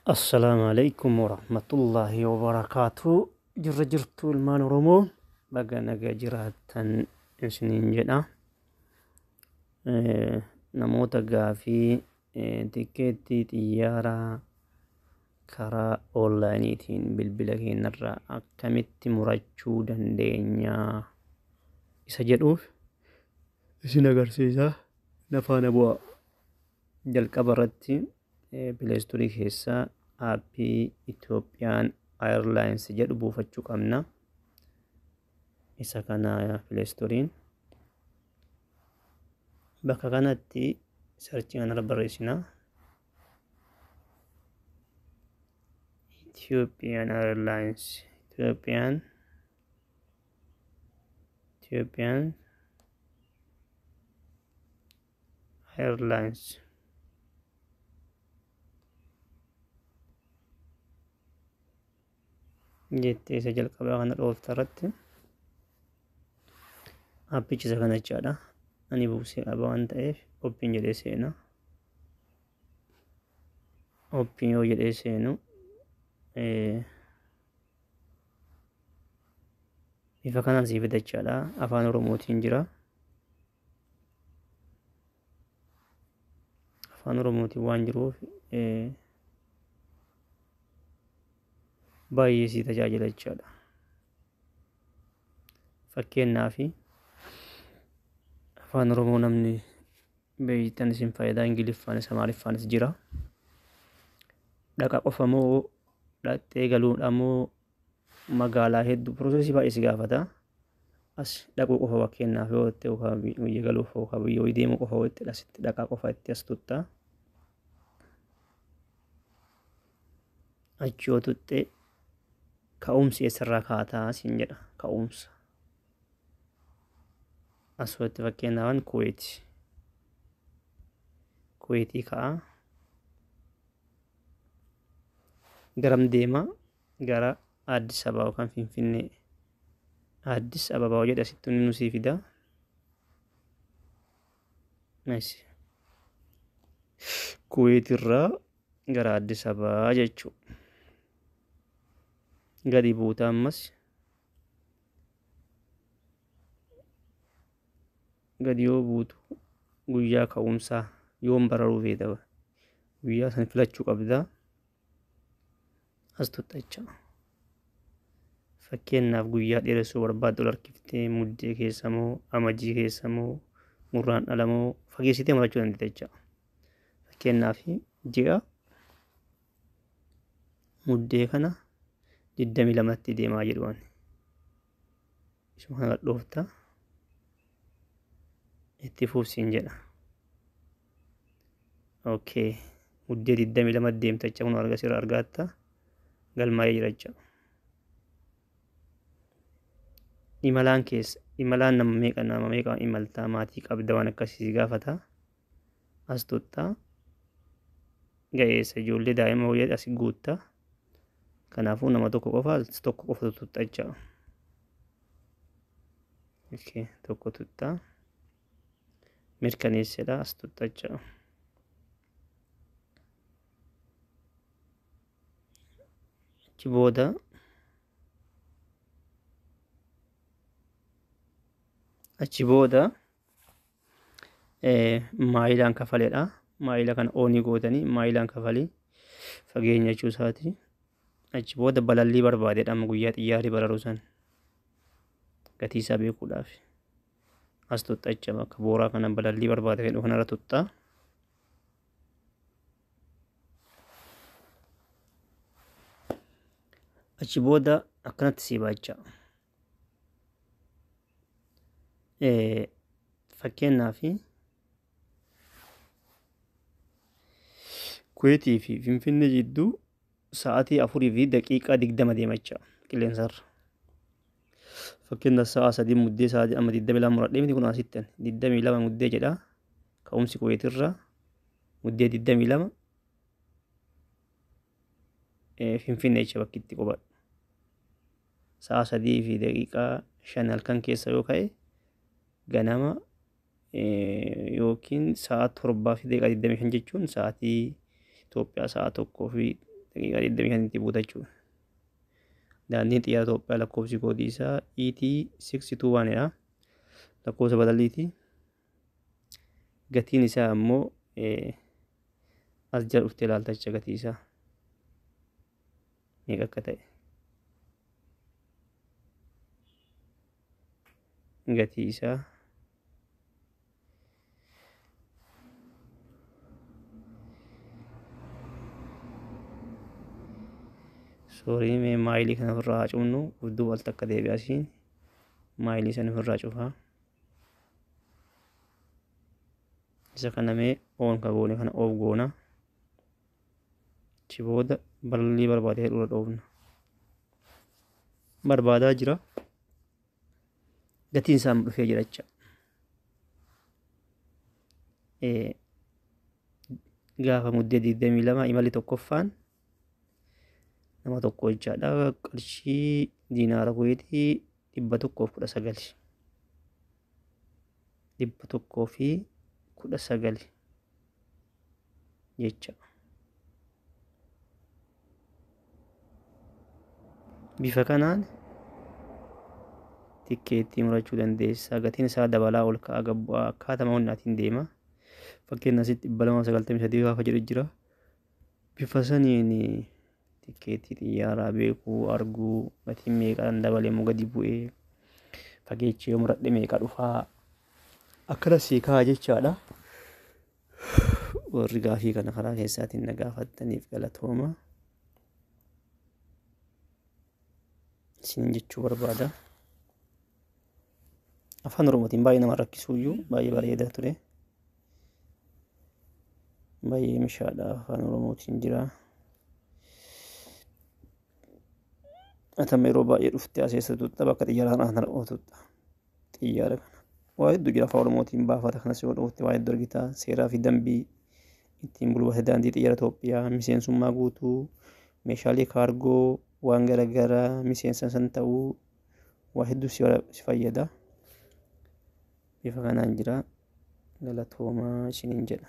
Assalaamu alaikum warahmatullaahi wabarakaatu. Jirra jirtuu ilmaan Oromoo, baga naga jiraattan isiniin jedha. Namoota gaafii tikkeettii xiyyaaraa karaa onlaayiniitiin bilbila keenyarraa akkamitti murachuu dandeenya isa jedhuuf isin agarsiisa. Na faana bu'aa. Jalqaba irratti Play Store keessaa aappii Ethiopian Airlines jedhu buufachuu qabna. Isa kana Play Store'n bakka kanatti sarchii kanarra barreessina. Ethiopian Airlines, Ethiopian Airlines jettee isa jalqabaa kana dhoofta irratti aappichi isa kana jechaadha. Ani buusee qaba waan ta'eef open jedhee seena. Open yoo jedhee seenu bifa kanaan sii fida jechaadha. Afaan Oromootiin jira. Afaan Oromootiin waan jiruuf baay'ee sii tajaajila jechaadha. Fakkeenyaaf afaan Oromoo namni beeytan isin faayidaa, Ingiliffaanis Amaariffaanis jira. Dhaqa qofa moo dhaqxee galuudha moo magaalaa hedduu piroosesii baay'ee si gaafata. As dhaquu qofa fakkeenyaaf yoo ta'e yookaan biyya galuuf yookaan biyya wayii deemuu qofa yoo ta'e asitti dhaqaa qofa itti as tuttaa. Achi yoo tutte ka'umsi eessarraa kaataa siin jedha ka'umsa. Asirratti fakkeenyaaf Kuweeti. Kuweetii ka'a. Garam deema? Gara Addis Ababa yookaan Finfinnee. Addis Ababa jedha asitti inni nu sii fida. Kuweetirraa gara Addis Ababaa jechuudha. Gadi buuta ammas. Gadi yoo buutu guyyaa ka'umsaa yoom bararuu feeta guyyaa san filachuu qabda. As tuxxacha. Fakkeenyaaf guyyaa dheeressuu barbaaddu ol harkiftee muddee keessa moo amajjii keessa moo murraan dhala moo fageessitee murachuu dandeetta jecha. Fakkeenyaaf ji'a muddee kana 22tti deemaa jedhu ani. Isuma kana dhoofta. Itti fufsiin jedha. Okay. Muddee 22 deemta jecha kun arga sirra argatta. Galmaa'ee jira jecha. Imalaan keessa imalaan nama meeqa imaltaa, maatii qabda, waan akkasii si gaafata. As tuttaa. Ga'eessa ijoollee daa'ima hojii as guutta. Kanaafuu nama tokko qofa, tokko qofa tuttaa jecha. Okay, tokko tuttaa. Mirkaneessedha, as tuttaa jecha. Achi booda maayilaan kafaledha. Maayila kana oonii gootanii maayilaan kafalii fageenya jechuu isaati. Achi booda balallii barbaadedha amma guyyaa xiyyaarri bararu san gatii isaa beekuudhaaf. As tuxxacha bakka booraa kana balallii barbaade jedhu kanarra tuxxaa. Achi booda akkanatti sii baacha. Fakkeenyaaf Kuweetii fi Finfinnee jidduu sa'aatii 4:20 deema jecha qilleensarra. Fakkeenyaaf sa'a 3 muddee sa'a amma 22 muradhee miti kun asitti 22 muddee jedha. Ka'umsi Kuweetirraa muddee 22 Finfinnee jecha bakki itti qubadhu. Sa'a 3:05 halkan keessa yoo ka'e ganama yookiin sa'a 7:25 jechuun sa'aatii Itoophiyaa sa'a 1 fi Daqiiqaa 25 itti buuta jechuudha. Daandiin xiyyaara Itoophiyaa lakkoofsi koodii isaa ET 621 dha. Lakkoofsa balalliiti. Gatiin isaa ammoo as jala dhuftee ilaalta jecha gatii isaa meeqa akka ta'e. Gatii isaa soorii, mee maayilii kana ofirraa haa cufnu. Of duuba al takka deebi'a, asiin maayilii sana ofirraa cufaa. Isa kana mee on ka goone kana off goona. Achi booda balallii barbaade dura dhoofna. Barbaadaa jira. Gatiin isaa dhufee jira jecha. Gaafa Muddee 22 imalli tokkoffaan nama tokko jechaadha. Qarshii diinaara Kuweetii 119. 119 jecha. Bifa kanaan tikkeettii murachuu dandeessa. Gatiin isaa dabalaa, ol ka'a, gad bu'aa, akkaatama humnaatiin deema. Fakkeenya asitti 293 gaafa jedhu jira. Bifa saniin tikkeettii xiyyaaraa beekuu, arguu, gatiin meeqaan dabalee moo gadi bu'ee, fageechi yoo muradhe meeqa dhufaa, akkana sii ka'a jechaadha. Warri gaafii kana karaa keessaatiin na gaafattaniif galatooma. Isin jechuu barbaada. Afaan Oromootiin baay'ee nama rakkisuuyyuu baay'ee bareedaa ture. Baay'ee mishaadha, afaan Oromootiin jira. Atama yeroo baay'ee dhuftee as eessa tutta, bakka xiyyaara kana tutta. Xiyyaara kana. Waa hedduu jira afaan Oromootiin baafata kanas yoo dhufte waa hedduu argita. Seeraa fi dambii ittiin bulmaata daandii xiyyaara Itoophiyaa, miseensummaa guutuu, meeshaalee kaargoo, waan garaagaraa, miseensa san ta'uu, waa hedduu si fayyada. Bifa kanaan jira. Galatoomaa isiniin jedha.